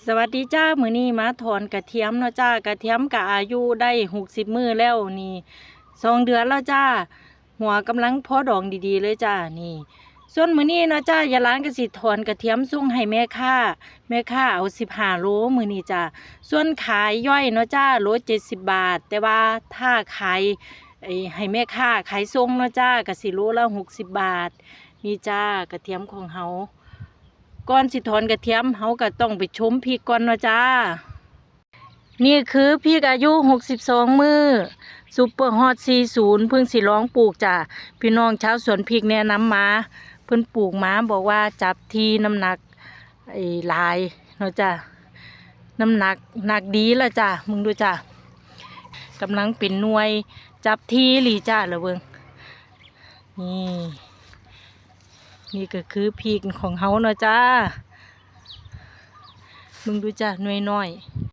ສະຫວັດດີຈ້າ ມື້ນີ້ມາຖອນກະທຽມເນາະຈ້າ ກະທຽມກະອາຍຸໄດ້ຫົກສິບມື້ແລ້ວນີ້ ສອງເດືອນແລ້ວຈ້າ ຫົວກຳລັງພໍດອງດີໆເລີຍຈ້ານີ້. ສ່ວນມື້ນີ້ເນາະຈ້າ ຍາຍຫຼານກະຊິຖອນກະທຽມສົ່ງໃຫ້ແມ່ຄ້າ ແມ່ຄ້າເອົາສິບຫ້າໂລມື້ນີ້ຈ້າ. ສ່ວນຂາຍຍ່ອຍເນາະຈ້າ ໂລເຈັດສິບບາດ ແຕ່ວ່າຖ້າຂາຍ ເອີ ໃຫ້ແມ່ຄ້າຂາຍສົ່ງເນາະຈ້າ ກະຊິໂລລະຫົກສິບບາດ. ນີ້ຈ້າ ກະທຽມຂອງເຮົາ. ກ່ອນຊິຖອນກະທຽມ ເຮົາກະຕ້ອງໄປຊົມພິກກ່ອນເນາະຈ້າ. ນີ້ຄືພິກອາຍຸຫົກສິບສອງມື້ ຊຸບເປີຮອດສີ່ສູນ ເພິ່ງຊິລອງປູກຈ້າ. ພີ່ນ້ອງຊາວສວນພິກແນະນຳມາ ເພິ່ນປູກມາບອກວ່າຈັບທີ່ນ້ຳໜັກ ເອີ ຫຼາຍເນາະຈ້າ ນ້ຳໜັກໜັກດີລະຈ້າ. ເບິ່ງດູຈ້າ ກຳລັງເປັນໜ່ວຍ ຈັບທີ່ອີ່ຫຼີຈ້າ ລະເບິ່ງ ນີ້ ນີ້ກະຄືພິກຂອງເຮົາເນາະຈ້າ ເບິ່ງດູຈ້າ ໜ່ວຍນ້ອຍ